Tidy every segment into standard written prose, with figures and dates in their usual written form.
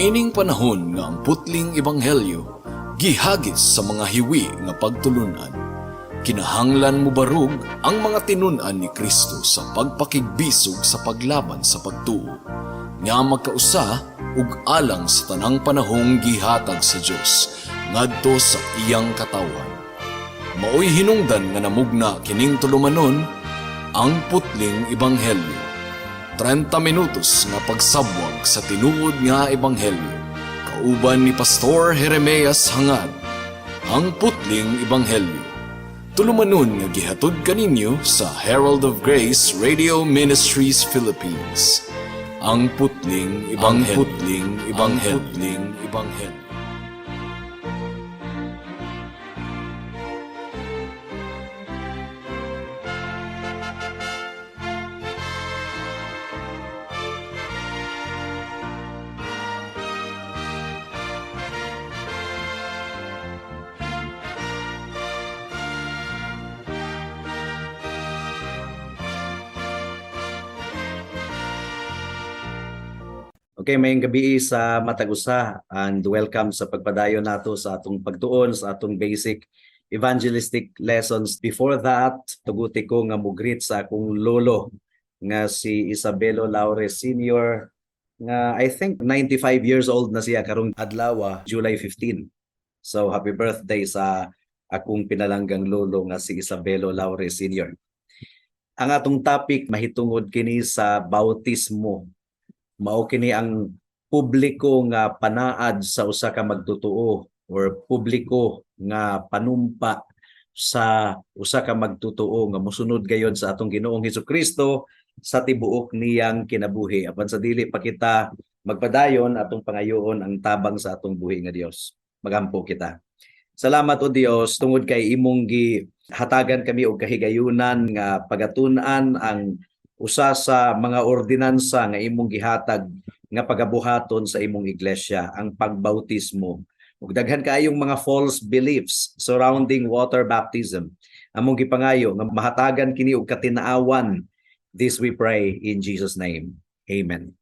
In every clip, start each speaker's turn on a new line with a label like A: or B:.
A: Niining panahon nga ang putling ebanghelyo gihagis sa mga hiwi nga pagtulunan, kinahanglan mobarog ang mga tinun-an ni Kristo sa pagpakigbisog sa paglaban sa pagtuo nga magkausa ug alang sa tanang panahong gihatag sa Dios ngadto sa iyang katawhan. Maoy hinungdan nga namugna kining tulumanon, Ang Putling Ebanghelyo. 30 minutos nga pagsabwag sa tinuod nga ebanghelyo. Kauban ni Pastor Jeremias Hangad. Ang Putling Ebanghelyo. Tulumanon nga gihatod kaninyo sa Herald of Grace Radio Ministries Philippines. Ang Putling Ebanghelyo. Ang Putling Ebanghelyo. Ang Putling Ebanghelyo.
B: Okay, maayong gabii sa matag usa and welcome sa pagpadayon nato sa atong pagtuon sa atong basic evangelistic lessons. Before that, tuguti ko nga mo-greet sa akong lolo nga si Isabelo Laure Sr. nga I think 95 years old na siya karong adlaw, July 15. So happy birthday sa akong pinalanggang lolo nga si Isabelo Laure Sr. Ang atong topic mahitungod kini sa bautismo. Mao kini ang publiko nga panaad sa usa ka magtotoo or publiko nga panumpa sa usa ka magtotoo nga mosunod gayod sa atong Ginoong Hesukristo sa tibuok niyang kinabuhi. Apan sa dili pa kita magpadayon, atong pangayoon ang tabang sa atong buhi nga Dios. Magampo kita. Salamat, O Dios, tungod kay imong gihatagan kami og kahigayunan nga pagatun-an ang usa sa mga ordinansa nga imong gihatag nga pagabuhaton sa imong iglesia, ang pagbautismo. Ug daghan kaayong mga false beliefs surrounding water baptism. Among gipangayo nga mahatagan kini og katinaawan. This we pray in Jesus' name. Amen.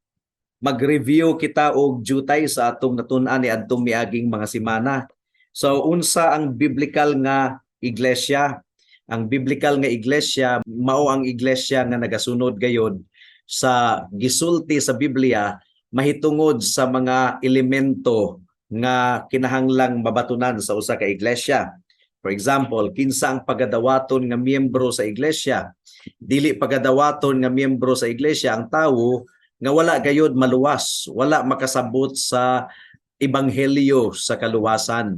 B: Mag-review kita og jutay sa atong natun-an ni adtong miaging mga semana. So unsa ang biblical nga iglesia? Ang biblical nga iglesia mao ang iglesia nga nagasunod gayod sa gisulti sa Biblia mahitungod sa mga elemento nga kinahanglang mabatunan sa usa ka iglesia. For example, kinsa ang pagadawaton nga miyembro sa iglesia? Dili pagadawaton nga miyembro sa iglesia ang tawo nga wala gayod maluwas, wala makasabot sa ebanghelyo sa kaluwasan.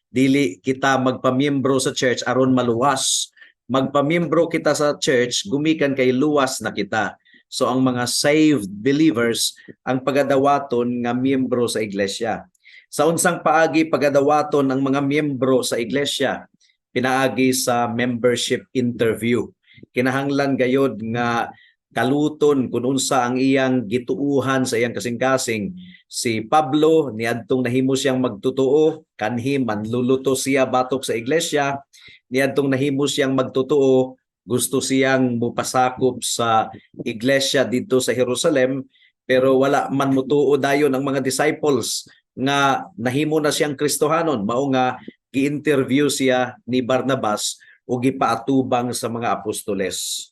B: Dili kita magpamiyembro sa church aron maluwas. Magpamiyembro kita sa church gumikan kay luwas na kita. So ang mga saved believers ang pagadawaton nga miyembro sa iglesia. Sa unsang paagi pagadawaton ang mga miyembro sa iglesia? Pinaagi sa membership interview. Kinahanglan gayod nga kaluton kung unsa ang iyang gituuhan sa iyang kasing-kasing. Si Pablo, niadtong nahimo siyang magtotoo, kanhi manluluto siya batok sa iglesia, niadtong nahimo siyang magtotoo, gusto siyang mupasakop sa iglesia didto sa Jerusalem, pero wala man mutuo dayon ang mga disciples nga nahimo na siyang Kristohanon. Mao nga gi-interview siya ni Barnabas o gipaatubang sa mga apostoles.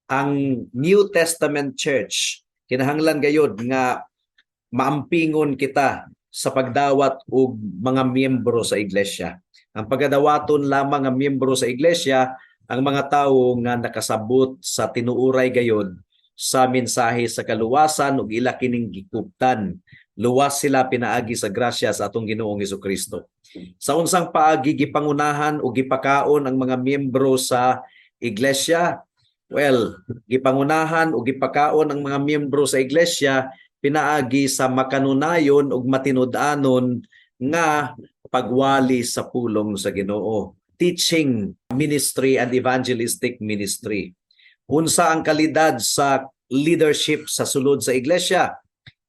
B: Ang New Testament Church, kinahanglan gayod nga maampingon kita sa pagdawat og mga miyembro sa iglesia. Ang pagadawaton lamang nga miyembro sa iglesia ang mga tawo nga nakasabot sa tinuuray gayod sa mensahe sa kaluwasan ug ila kining gikuptan. Luwas sila pinaagi sa grasya sa atong Ginoong Hesukristo. Sa unsang paagi gipangunahan o gipakaon ang mga miyembro sa iglesia? Well, gipangunahan o gipakaon ang mga miyembro sa iglesia pinaagi sa makanunayon ug matinud-anon nga pagwali sa pulong sa Ginoo. Teaching ministry and evangelistic ministry. Unsa ang kalidad sa leadership sa sulod sa iglesia?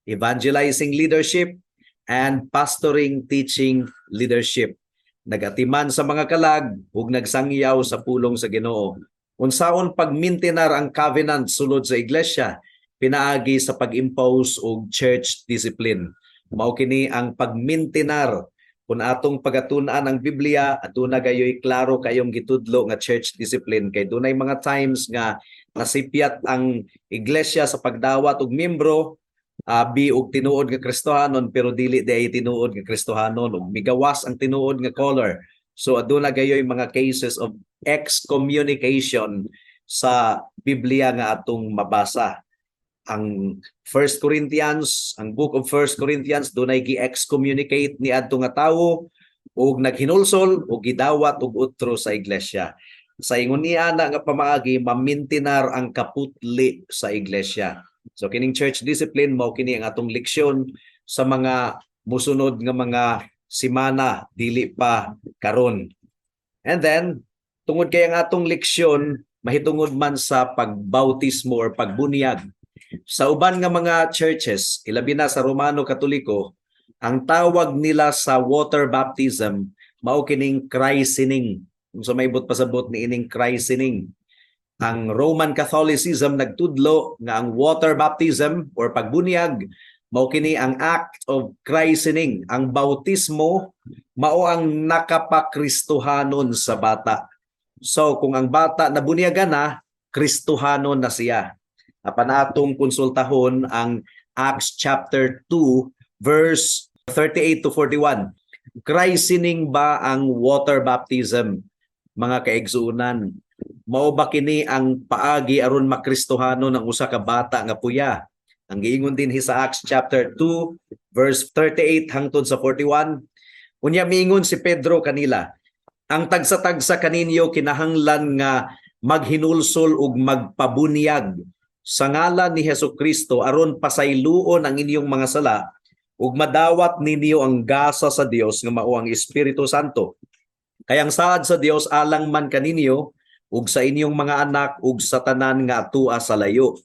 B: Evangelizing leadership and pastoring teaching leadership. Nagatiman sa mga kalag ug nagsangyaw sa pulong sa Ginoo. Unsaon pagmintinar ang covenant sulod sa iglesia? Pinaagi sa pag-impose og church discipline. Mao kini ang pagmintinar. Kung atong pagatun-an ang Biblia, aduna gayoy klaro kayong gitudlo nga church discipline kay dunay mga times nga nasipyat ang iglesia sa pagdawat og membro, abi og tinuod nga Kristohanon pero dili diay tinuod nga Kristohanon ug migawas ang tinuod nga color. So aduna gayoy mga cases of excommunication sa Biblia nga atong mabasa. Ang First Corinthians, ang book of First Corinthians, dunay gi-excommunicate ni adto nga tawo ug naghinulsol ug gidawat og utro sa iglesia. Sa ingon niya na nga pamaagi, mamintinar ang kaputli sa iglesia. So kining church discipline, mao kini ang atong leksyon sa mga musunod nga mga simana, dili pa karon. And then tungod kay ang atong leksyon mahitungod man sa pagbautismo or pagbuniyag. Sa uban nga mga churches, ilabi na sa Romano Katoliko, ang tawag nila sa water baptism mao kining christening. Unsa may buot pasabot ni ining christening? Ang Roman Catholicism nagtudlo nga ang water baptism or pagbuniyag mao kini ang act of christening. Ang bautismo mao ang nakapakristohanon sa bata. So kung ang bata nabunyagan na, Kristohanon na siya. Apan atong konsultahon ang Acts chapter 2 verse 38 to 41. Christening ba ang water baptism, mga kaigsuonan? Mao ba kini ang paagi aron makristohanon ang usa ka bata nga puya? Ang giingon din sa Acts chapter 2 verse 38 hangtod sa 41. Unya miingon si Pedro kanila, "Ang tagsa-tagsa kaninyo kinahanglan nga maghinulsol ug magpabunyag sa ngalan ni Hesus Kristo aron pasayloon ang inyong mga sala ug madawat ninyo ang gasa sa Dios nga mao ang Espiritu Santo. Kay ang saad sa Dios alang man kaninyo ug sa inyong mga anak ug sa tanan nga atua sa layo.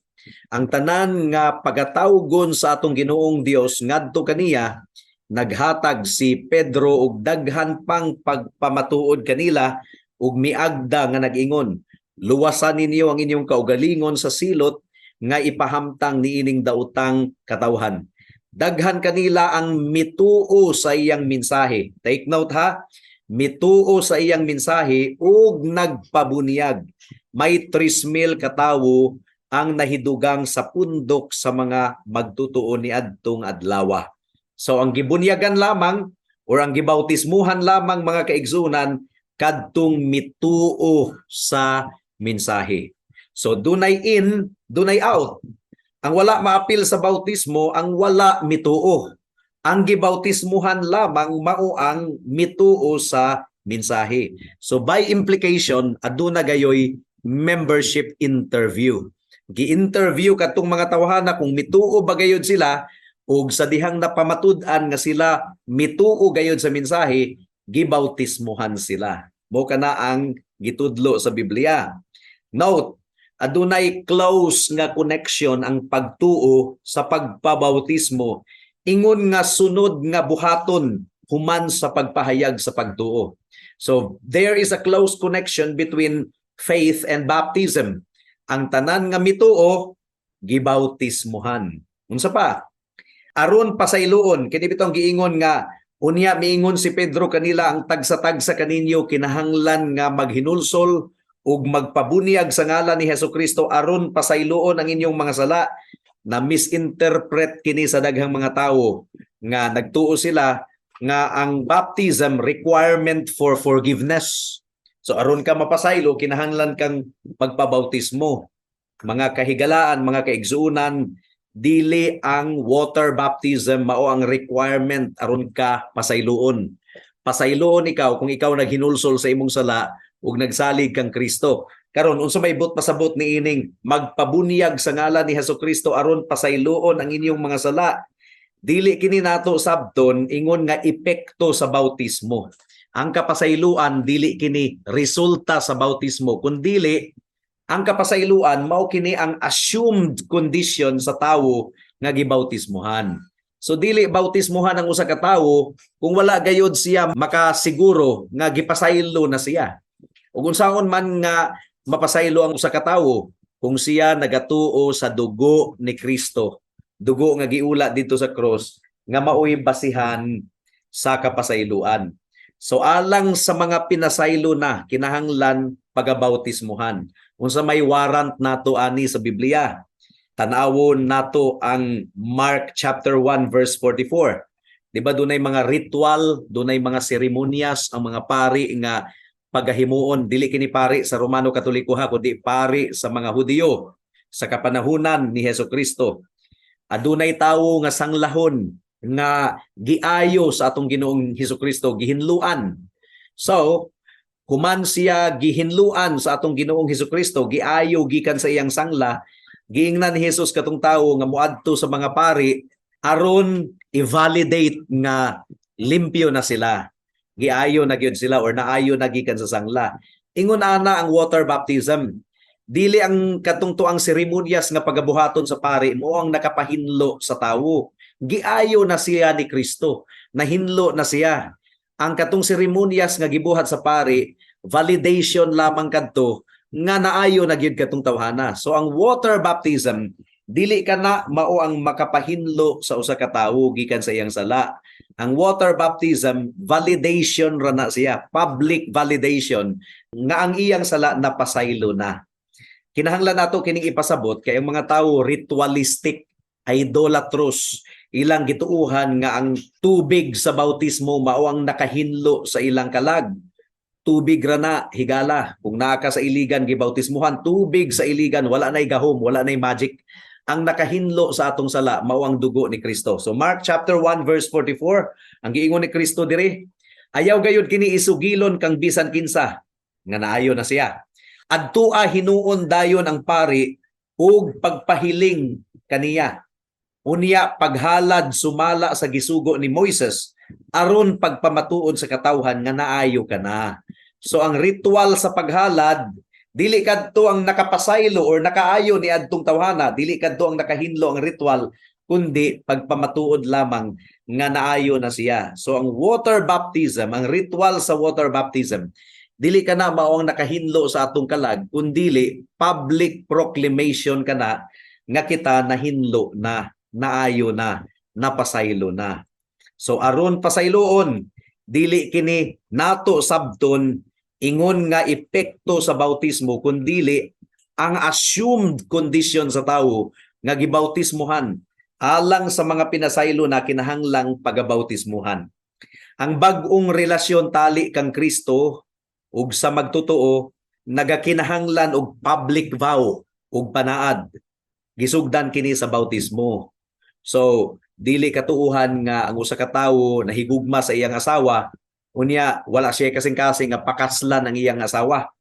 B: Ang tanan nga pagatawgon sa atong Ginoong Dios ngadto kaniya." Naghatag si Pedro og daghan pang pagpamatuod kanila ug miagda nga nag-ingon, "Luwasan ninyo ang inyong kaugalingon sa silot nga ipahamtang niining daotang katawhan." Daghan kanila ang mituo sa iyang mensahe. Take note ha, mituo sa iyang mensahe ug nagpabunyag. May 3,000 katawo ang nahidugang sa pundok sa mga magtutuo niadtong adlawa. So ang gibunyagan lamang or ang gibautismuhan lamang, mga kaigsunan, kadtong mituo sa mensahe. So dunay in, dunay out. Ang wala maapil sa bautismo, ang wala mituo. Ang gibautismuhan lamang mao ang mituo sa mensahe. So by implication, aduna gayoy membership interview. Gi-interview kadtong mga tawhana kung mituo ba gayod sila, ug sa dihang napamatud-an nga sila mituo gayod sa mensahe, gibautismuhan sila. Mao kana ang gitudlo sa Biblia. Note, adunay close nga connection ang pagtuo sa pagpabautismo ingon nga sunod nga buhaton human sa pagpahayag sa pagtuo. So there is a close connection between faith and baptism. Ang tanan nga mituo, gibautismuhan. Unsa pa? Aron pasayloon. Kini bitong giingon nga, "Unya miingon si Pedro kanila, ang tagsa-tagsa kaninyo kinahanglan nga maghinulsol ug magpabunyag sa ngalan ni Hesus Kristo aron pasayloon ang inyong mga sala." Na misinterpret kini sa daghang mga tawo nga nagtuo sila nga ang baptism requirement for forgiveness. So aron ka mapasaylo, kinahanglan kang pagpabautismo. Mga kahigalaan, mga kaigsuonan, dili ang water baptism mao ang requirement aron ka pasayloon. Pasayloon ikaw kung ikaw naghinulsol sa imong sala ug nagsalig kang Kristo. Karon, unsa may buot pasabot ni ining "magpabunyag sa ngalan ni Hesus Kristo aron pasayloon ang inyong mga sala"? Dili kini nato sabton ingon nga epekto sa bautismo. Ang kapasayloan, dili kini resulta sa bautismo, kundili ang kapasayloan mao kini ang assumed condition sa tawo nga gibautismuhan. So dili bautismuhan ang usa ka tawo kung wala gayod siya makasiguro nga gipasaylo na siya. Ug unsaon man nga mapasaylo ang usa ka tawo kung siya nagatuo sa dugo ni Kristo, dugo nga giula didto sa cross? nga maoy basihan sa kapasayloan. So alang sa mga pinasaylo na, kinahanglan pagabautismuhan. Unsa may warrant nato ani sa Biblia? Tan-awon nato ang Mark chapter 1 verse 44. Di ba dunay mga ritual, dunay mga seremonyas ang mga pari nga pagahimuon? Dili kini pari sa Romano Katoliko ha, kundi pari sa mga Hudiyo sa kapanahunan ni Hesus Kristo. Adunay tawo nga sanglahon nga giayo sa atong Ginoong Hesus Kristo, gihinluan. So, human siya gihinluan sa atong Ginoong Hesus Kristo, giayo gikan sa iyang sangla, giingnan ni Jesus katong tawo nga moadto sa mga pari aron i-validate nga limpyo na sila. Giayo na gyud sila or naayo na gikan sa sangla. Ingon ana ang water baptism. Dili ang katong tuang seremonyas nga pagabuhaton sa pari mo ang nakapahinlo sa tawo. Giayo na siya ni Kristo. Nahinlo na siya. Ang katong seremonyas nga gibuhat sa pari, validation lamang kadto nga naayo na gyud katong tawhana. So ang water baptism, dili kana mao ang makapahinlo sa usa ka tawo gikan sa iyang sala. Ang water baptism, validation ra na siya, public validation nga ang iyang sala napasaylo na. Kinahanglan nato kining ipasabot kay ang mga tawo ritualistic, idolatrous, ilang gituuhan nga ang tubig sa bautismo mao ang nakahinlo sa ilang kalag. Tubig ra na, higala. Kung naa ka sa iligan gibautismuhan, tubig sa iligan, wala nay gahom, wala nay magic. Ang nakahinlo sa atong sala mao ang dugo ni Kristo. So Mark chapter 1 verse 44, ang giingon ni Kristo diri, "Ayaw gayud kini isugilon kang bisan kinsa nga naayo na siya. Adtua hinuon dayon ang pari ug pagpahiling kaniya. Unya paghalad sumala sa gisugo ni Moises aron pagpamatuod sa katawhan nga naayo ka na." So ang ritual sa paghalad, dili kadto ang nakapasaylo or nakaayo ni adtong tawhana, dili kadto ang nakahinlo ang ritual, kundi pagpamatuod lamang nga naayo na siya. So ang water baptism, ang ritual sa water baptism, dili kana mao ang nakahinlo sa atong kalag, kundili public proclamation kana nga kita nahinlo na, naayo na, napasaylo na. So aron pasayloon, dili kini nato sabton ingon nga epekto sa bautismo, kundili ang assumed condition sa tawo nga gibautismuhan alang sa mga pinasaylo na kinahanglang pagabautismuhan. Ang bag-ong relasyon tali kang Kristo ug sa magtotoo nagakinahanglan og public vow ug panaad. Gisugdan kini sa bautismo. So, dili katuuhan nga ang usa ka tawo nahigugma sa iyang asawa, unya wala siya kasing-kasing nga pakaslan ang iyang asawa.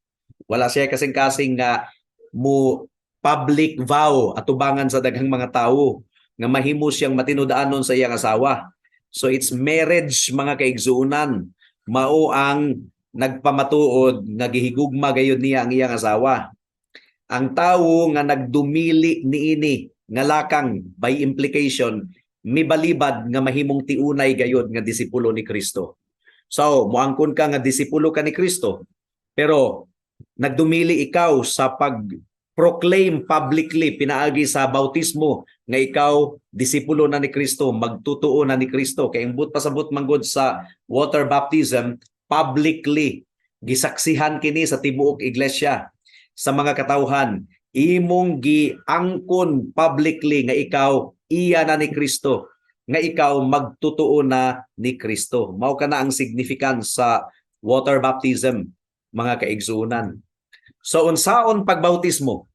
B: Wala siya kasing-kasing nga mo public vow atubangan sa daghang mga tawo nga mahimo siyang matinud-anon sa iyang asawa. So it's marriage, mga kaigsuonan, mao ang nagpamatuod nga gihigugma gayud niya ang iyang asawa. Ang tawo nga nagdumili niini nga lakang, by implication mibalibad nga mahimong tiunay gayud nga disipulo ni Kristo. So, moangkon ka nga disipulo ka ni Kristo, pero nagdumili ikaw sa pag-proclaim publicly pinaagi sa bautismo nga ikaw disipulo na ni Kristo, magtutuo na ni Kristo. Kay ang buot pasabot manggod sa water baptism, publicly gisaksihan kini sa tibuok iglesia, sa mga katawhan. Imong giangkon publicly nga ikaw iya na ni Kristo, nga ikaw magtutuo na ni Kristo. Mao kana ang significance sa water baptism, mga kaigsuonan. So unsaon pagbautismo?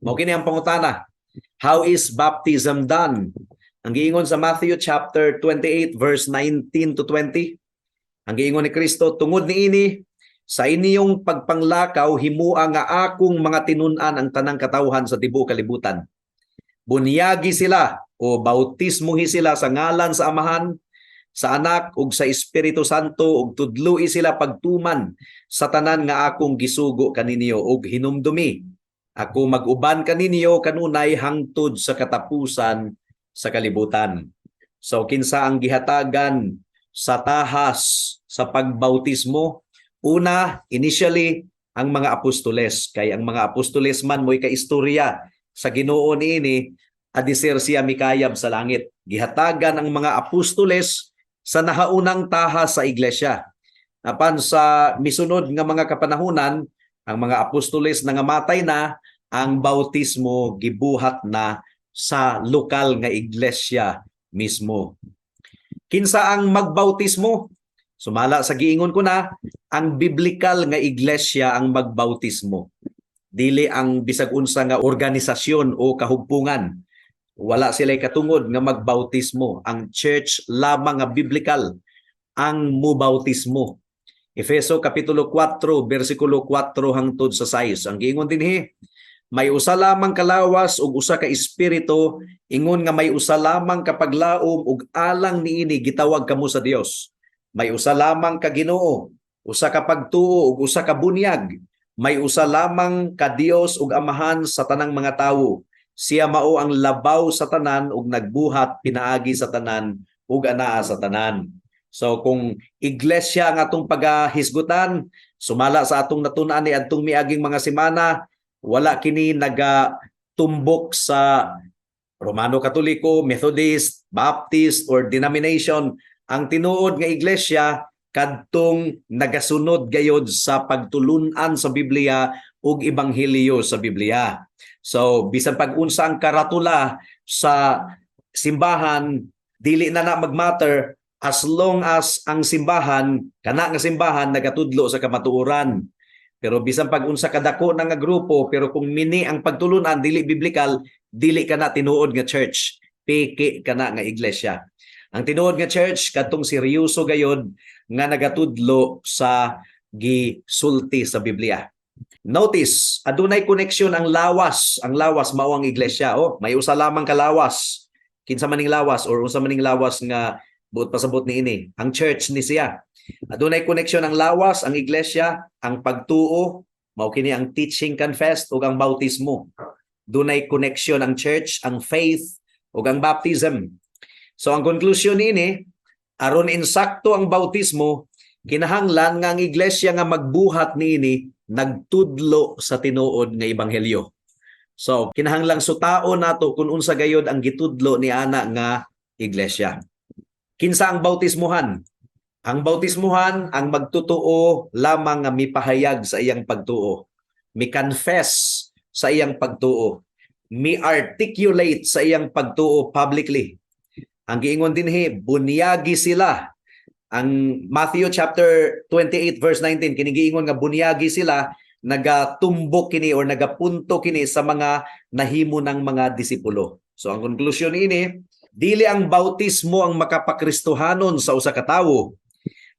B: Mao kini ang pangutana. How is baptism done? Ang giingon sa Matthew chapter 28 verse 19 to 20, ang giingon ni Kristo, "Tungod niini, sa inyong pagpanglakaw, himua nga akong mga tinun-an ang tanang katawhan sa tibuok kalibutan. Bunyagi sila o bautismuhi sila sa ngalan sa Amahan, sa Anak ug sa Espiritu Santo ug tudloi sila pagtuman sa tanan nga akong gisugo kaninyo, ug hinumdumi, ako mag-uban kaninyo kanunay hangtod sa katapusan sa kalibutan." So kinsa ang gihatagan sa tahas sa pagbautismo? Una, initially, ang mga apostoles. Kay ang mga apostoles man mo'y kaistorya sa Ginoo niini. Adiser siya mikayab sa langit. Gihatagan ang mga apostoles sa nahaunang taha sa iglesia. Apan sa misunod nga mga kapanahunan, ang mga apostoles nangamatay na, ang bautismo gibuhat na sa lokal nga iglesia mismo. Kinsa ang magbautismo? Sumala sa giingon ko na, ang biblical nga iglesia ang magbautismo. Dili ang bisag unsa nga organisasyon o kahugpungan. Wala sila'y katungod nga magbautismo. Ang church lamang nga biblical ang mubautismo. Efeso kapitulo 4 bersikulo 4 hangtod sa 6. Ang giingon dinhi, may usa lamang kalawas ug usa ka espiritu, ingon nga may usa lamang ka paglaom ug alang niini gitawag kamo sa Dios. May usa lamang ka Ginoo, usa ka pagtuo ug usa ka bunyag. May usa lamang ka Dios ug Amahan sa tanang mga tawo. Siya mao ang labaw sa tanan ug nagbuhat pinaagi sa tanan ug anaa sa tanan. So kung iglesia ang atong pagahisgutan, sumala sa atong natun-an ni adtong miaging mga semana, wala kini nagatumbok sa Romano Katoliko, Methodist, Baptist or denomination. Ang tinuod nga iglesia kadtong nagasunod gayod sa pagtulunan sa Biblia ug ebanghelyo sa Biblia. So bisan pag-unsa ang karatula sa simbahan, dili na na magmatter as long as ang simbahan, kana nga simbahan, nagatudlo sa kamatuoran. Pero bisan pag unsa kadako na nga grupo, pero kung mini ang pagtulunan dili biblical, dili kana tinuod nga church. Peke kana nga iglesia. Ang tinuod nga church kadtong seryoso gayod nga nagatudlo sa gisulti sa Biblia. Notice, adunay connection ang lawas. Ang lawas mao ang iglesia. Oh, may usa lamang ka lawas. Kinsa maning lawas or unsa maning lawas nga buot pasabot niini? Ang church ni siya. Adunay connection ang lawas, ang iglesia, ang pagtuo, mao kini ang teaching confessed, ug ang bautismo. Dunay connection ang church, ang faith ug ang baptism. So ang conclusion niini, aron insakto ang bautismo, kinahanglan nga ang iglesia nga magbuhat niini nagtudlo sa tinuod nga ebanghelyo. So kinahanglang sutaon nato kung unsa gayod ang gitudlo ni ana nga iglesia. Kinsa ang bautismuhan? Ang bautismuhan ang magtotoo lamang nga mipahayag sa iyang pagtuo, mi-confess sa iyang pagtuo, mi-articulate sa iyang pagtuo publicly. Ang giingon dinhi, bunyagi sila. Ang Matthew chapter 28 verse 19, kini giingon nga bunyagi sila, nagatumbok kini or nagapunto kini sa mga nahimo ng mga disipulo. So ang konklusyon ini, dili ang bautismo ang makapakristohanon sa usa ka tawo.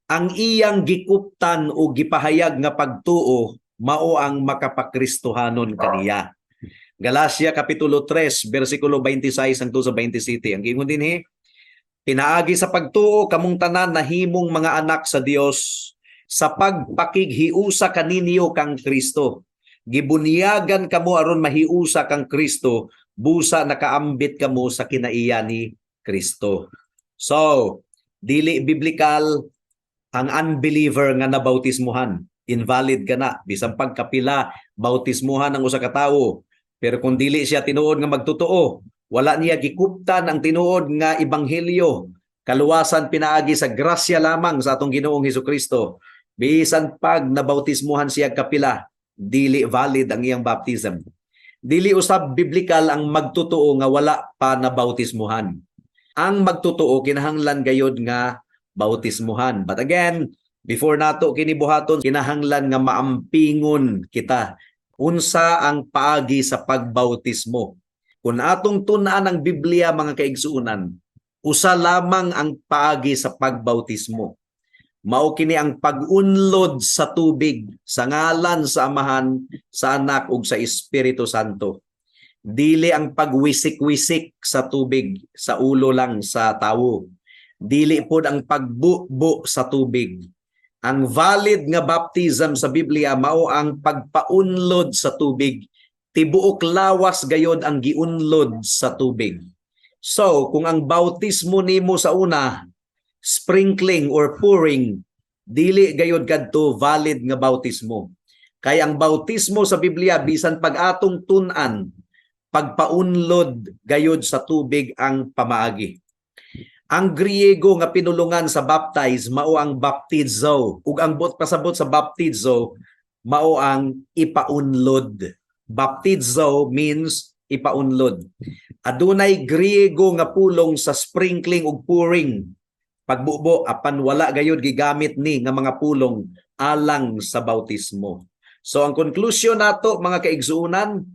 B: Ang iyang gikuptan o gipahayag nga pagtuo mao ang makapakristohanon kaniya. Galacia kapitulo 3 bersikulo 26 hangtod sa 27. Ang giingon dinhi, pinaagi sa pagtuo kamong tanan nahimong mga anak sa Dios sa pagpakighiusa kaninyo kang Kristo. Gibunyagan kamo aron mahiusa kang Kristo, busa nakaambit kamo sa kinaiya ni Kristo. So, dili biblical ang unbeliever nga nabautismuhan. Invalid ka na. Bisan pagkapila, bautismuhan ang usa ka tawo. Pero kung dili siya tinuod nga magtotoo, wala niya gikuptan ang tinuod nga ebanghelyo, kaluwasan pinaagi sa grasya lamang sa atong Ginoong Hesus Kristo. Bisan pag nabautismuhan siya kapila, dili valid ang iyang baptism. Dili usab biblical ang magtotoo nga wala pa nabautismuhan. Ang magtotoo kinahanglan gayod nga bautismuhan. But again, before nato kini buhaton, kinahanglan nga maampingon kita unsa ang paagi sa pagbautismo. Kung atong tun-an ang Biblia, mga kaigsuonan, usa lamang ang paagi sa pagbautismo. Mao kini ang pag-unlod sa tubig sa ngalan sa Amahan, sa Anak ug sa Espiritu Santo. Dili ang pagwisik-wisik sa tubig sa ulo lang sa tawo. Dili pod ang pagbubo sa tubig. Ang valid nga baptism sa Biblia mao ang pagpaunlod sa tubig. Tibuok lawas gayod ang giunlod sa tubig. So, kung ang bautismo nimo sa una sprinkling or pouring, dili gayod kadto valid nga bautismo. Kay ang bautismo sa Biblia, bisan pag atong tun-an, Pagpaunlod gayud sa tubig ang pamaagi. Ang Griego nga pinulungan sa baptize mao ang baptizo, ug ang buot pasabot sa baptizo mao ang ipaunlod. Baptizo means ipaunlod. Adunay Griego nga pulong sa sprinkling ug pouring, pagbubo, apan wala gayud gigamit ni nga mga pulong alang sa bautismo. So ang conclusion nato, mga kaigsuonan,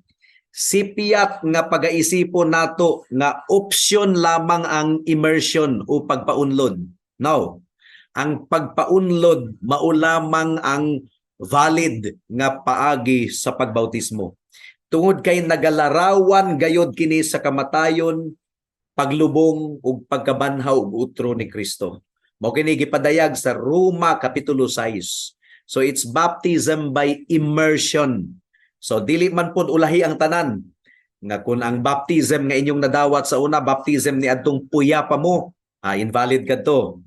B: sipyat nga pagaisipon nato nga option lamang ang immersion o pagpaunlod. No. Ang pagpaunlod mao lamang ang valid nga paagi sa pagbautismo. Tungod kay nagalarawan gayod kini sa kamatayon, paglubong ug pagkabanhaw ug utro ni Kristo. Mao kini gipadayag sa Roma kapitulo 6. So it's baptism by immersion. So dili man pod ulahi ang tanan nga kung ang baptism nga inyong nadawat sa una, baptism ni adtong puya pa mo, invalid kadto.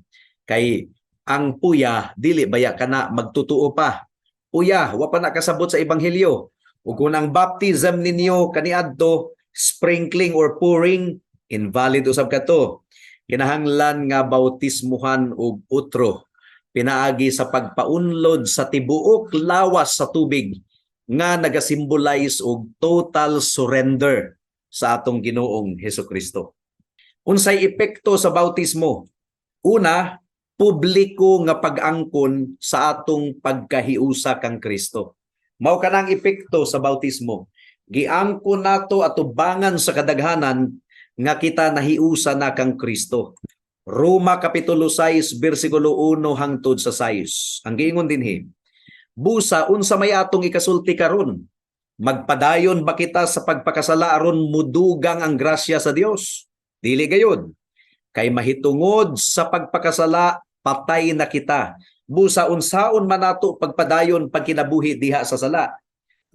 B: Kay ang puya, dili baya kana magtutuo pa. Puya, wa pa na kasabot sa ebanghelyo. Ug kung ang baptism ninyo kaniadto sprinkling or pouring, invalid usab kadto. Kinahanglan nga bautismuhan og utro pinaagi sa pagpaunlod sa tibuok lawas sa tubig nga nagasimbolize og total surrender sa atong Ginoong Hesukristo. Unsay epekto sa bautismo? Una, publiko nga pag-angkon sa atong pagkahiusa kang Kristo. Mao kanang epekto sa bautismo. Giangkon nato atubangan sa kadaghanan nga kita nahiusa na kang Kristo. Roma kapitulo 6 bersikulo 1 hangtod sa 6. Ang giingon dinhi: "Busa unsa may atong ikasulti karon? Magpadayon ba kita sa pagpakasala aron mudugang ang grasya sa Dios? Dili gayud. Kay mahitungod sa pagpakasala, patay na kita. Busa unsaon man nato pagpadayon pagkinabuhi diha sa sala?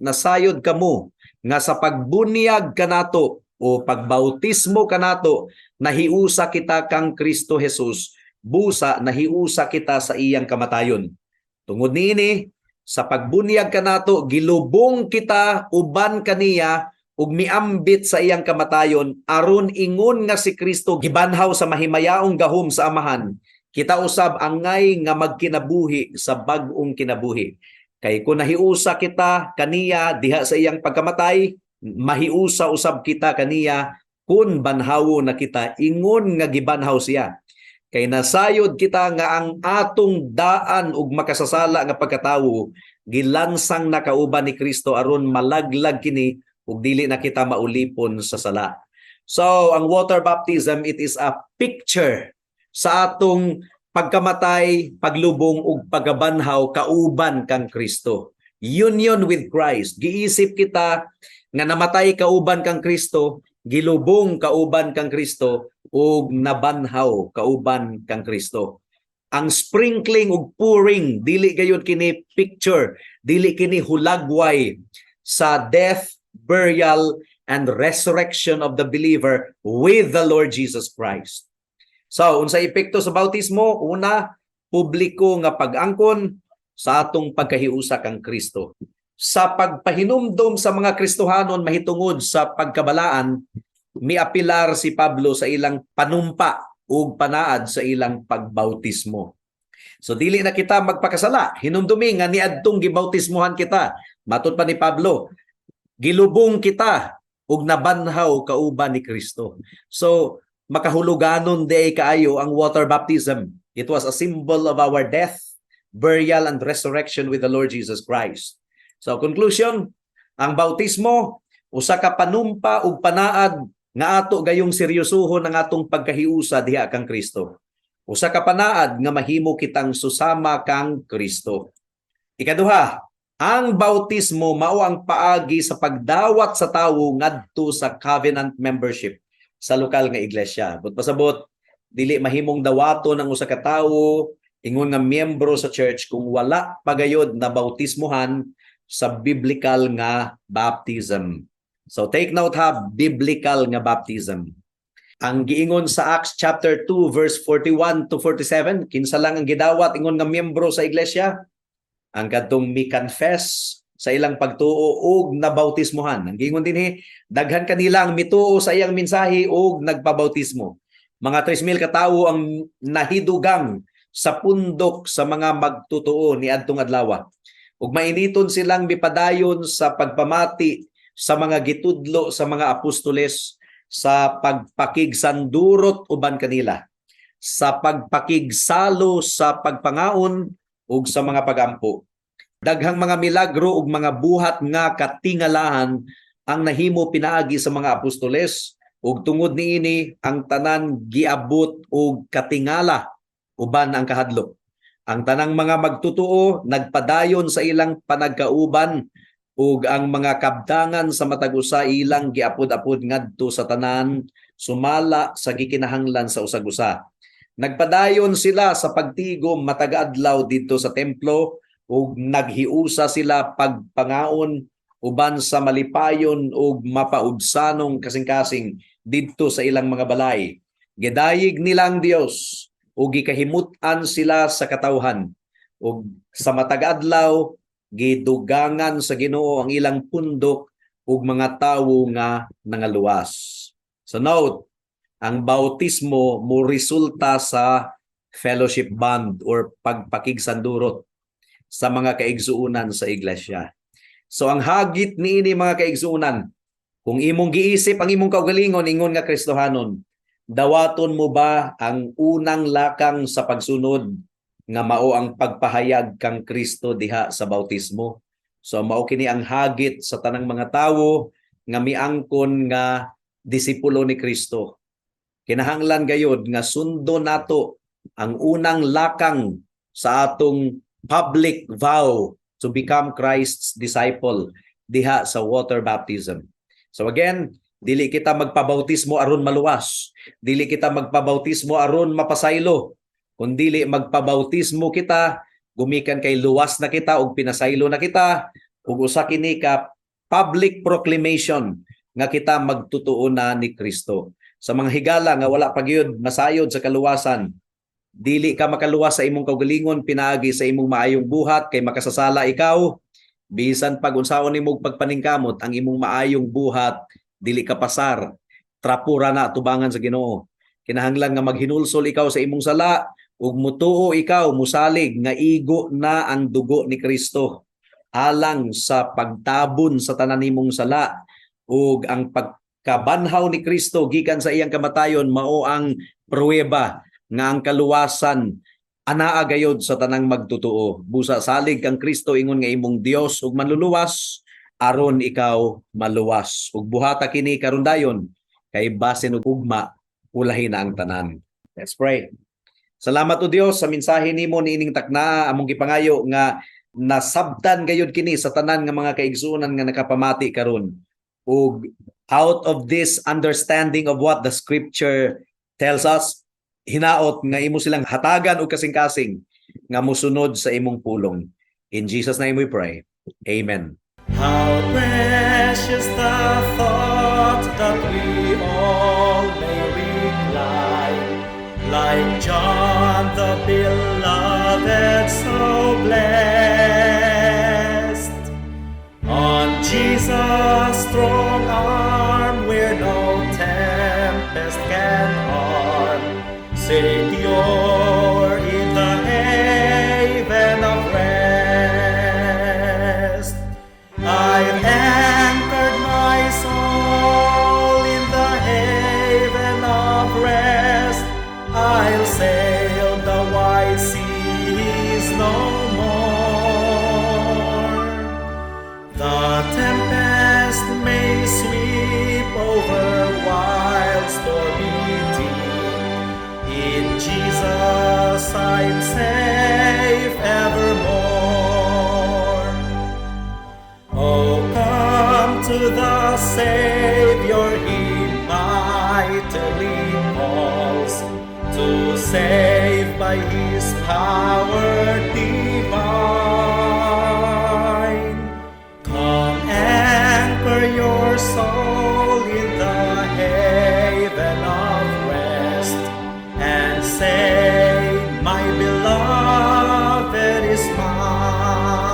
B: Nasayod kamo nga sa pagbunyag kanato o pagbautismo kanato, nahiusa kita kang Kristo Jesus, busa nahiusa kita sa iyang kamatayon. Tungod niini, sa pagbunyag kanato, gilubong kita uban kaniya ug miambit sa iyang kamatayon, aron ingon nga si Kristo gibanhaw sa mahimayaong gahom sa Amahan, kita usab angay nga magkinabuhi sa bag-ong kinabuhi. Kay kung nahiusa kita kaniya diha sa iyang pagkamatay, mahiusa usab kita kaniya kun banhawo na kita ingon nga gibanhaw siya. Kay nasayod kita nga ang atong daan ug makasasala nga pagkatawo gilansang na kauban ni Kristo aron malaglag kini ug dili na kita maulipon sa sala." So, ang water baptism, it is a picture sa atong pagkamatay, paglubong ug pagkabanhaw kauban kang Kristo. Union with Christ. Giisip kita nga namatay kauban kang Kristo, gilubong kauban kang Kristo ug nabanhaw kauban kang Kristo. Ang sprinkling ug pouring, dili gayud kini picture, dili kini hulagway sa death, burial and resurrection of the believer with the Lord Jesus Christ. So, unsa epekto sa bautismo? Una, publiko nga pag-angkon sa atong pagkahiusa kang Kristo. Sa pagpahinumdom sa mga Kristohanon mahitungod sa pagkabalaan, miapilar si Pablo sa ilang panumpa ug panaad sa ilang pagbautismo. So dili na kita magpakasala. Hinumdumi nga niadtong gibautismohan kita. Matod pa ni Pablo, gilubong kita ug nabanhaw kauban ni Kristo. So makahuluganon diay kaayo ang water baptism. It was a symbol of our death, burial and resurrection with the Lord Jesus Christ. So conclusion, ang bautismo usa ka panumpa ug panaad nga ato gayong seryosohon ang atong pagkahiusa diha kang Kristo. Usa ka panaad nga mahimo kitang susama kang Kristo. Ikaduha, ang bautismo mao ang paagi sa pagdawat sa tawo ngadto sa covenant membership sa lokal nga iglesia. But pasabot, dili mahimong dawaton ang usa ka tawo ingon nga miyembro sa church kung wala pa gayod na bautismohan sa biblical nga baptism. So take note ha, biblical nga baptism. Ang giingon sa Acts chapter 2 verse 41 to 47, kinsa lang ang gidawat ingon nga miyembro sa iglesia? Ang kadtong mi-confess sa ilang pagtuo ug nabautismohan. Ang giingon dinhi, daghan kanila ang mituo sa iyang mensahe ug nagpabautismo. Mga 3,000 ka tawo ang nahidugang sa pundok sa mga magtutuo niadtong adlaw. Ug mainiton silang mipadayon sa pagpamati sa mga gitudlo sa mga apostoles, sa pagpakigsandurot uban kanila, sa pagpakigsalo sa pagpangaon ug sa mga pagampo. Daghang mga milagro ug mga buhat nga katingalahan ang nahimo pinaagi sa mga apostoles, ug tungod niini ang tanan giabot og katingala uban ang kahadlok. Ang tanang mga magtutuo nagpadayon sa ilang panagkauban, ug ang mga kabdangan sa matag usa ilang giapod-apod ngadto sa tanan sumala sa gikinahanglan sa usag-usa. Nagpadayon sila sa pagtigom matag adlaw didto sa templo, ug naghiusa sila pagpangaon uban sa malipayon ug mapaubsanong kasing-kasing didto sa ilang mga balay. Gidayeg nila ang Dios ug gikahimut-an sila sa katawhan. Ug sa matag adlaw gidugangan sa Ginoo ang ilang pundok ug mga tawo nga nangaluwas. So note, ang bautismo mo resulta sa fellowship bond or pagpakigsandurot sa mga kaigsuunan sa iglesia. So ang hagit niini, mga kaigsuunan, kung imong giisip ang imong kaugalingon ingon nga Kristohanon, dawaton mo ba ang unang lakang sa pagsunod nga mao ang pagpahayag kang Kristo diha sa bautismo? So mao kini ang hagit sa tanang mga tawo nga miangkon nga disipulo ni Kristo. Kinahanglan gayod nga sundon nato ang unang lakang sa atong public vow to become Christ's disciple diha sa water baptism. So again, dili kita magpabautismo aron maluwas. Dili kita magpabautismo aron mapasaylo. Kundili magpabautismo kita gumikan kay luwas na kita ug pinasaylo na kita, ug usa kini ka public proclamation nga kita magtutuo na ni Kristo. Sa mga higala nga wala pa gyud masayod sa kaluwasan, dili ka makaluwas sa imong kaugalingon pinaagi sa imong maayong buhat kay makasasala ikaw. Bisan pag unsaon nimo pagpaningkamot, ang imong maayong buhat dili ka pasar, trapo ra na tubangan sa Ginoo. Kinahanglan nga maghinulsol ikaw sa imong sala ug mutuo ikaw, musalig nga igo na ang dugo ni Kristo alang sa pagtabon sa tanan nimong sala, ug ang pagkabanhaw ni Kristo gikan sa iyang kamatayon mao ang pruweba nga ang kaluwasan anaa gayod sa tanang magtutuo. Busa salig kang Kristo ingon nga imong Dios ug manluluwas aron ikaw maluwas. Ug buhata kini karon dayon kay basin og ugma ulahi na ang tanan. Let's pray. Salamat, O Dios, sa mensahe nimo niining takna. Among gipangayo nga nasabtan gayud kini sa tanan nga mga kaigsuonan nga nakapamati karon, ug out of this understanding of what the scripture tells us, hinaot nga imo silang hatagan og kasing-kasing nga mosunod sa imong pulong. In Jesus' name we pray. Amen.
C: How precious the thought that we all may recline, like John the Beloved, so blessed, on Jesus' strong arm where no tempest can harm, secure in the haven of rest. I've anchored my soul in the haven of rest. I'll sail the wide seas no more. The tempest may sweep over wild stormy deep. In Jesus I'm safe evermore. Oh, come to the Savior, He mightily calls to save by His power divine. Come anchor your soul in the haven of rest and say, "My beloved is mine."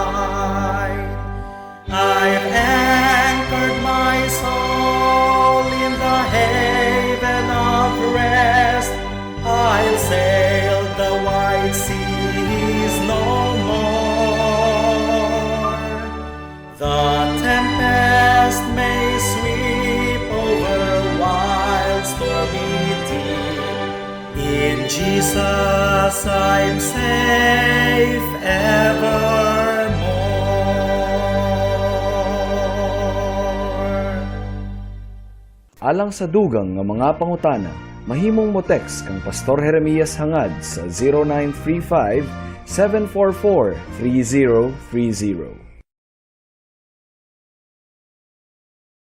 C: Jesus, I'm safe evermore.
A: Alang sa dugang nga mga pangutana, mahimong mo text kang Pastor Jeremias Hangad sa 0935 744 3030.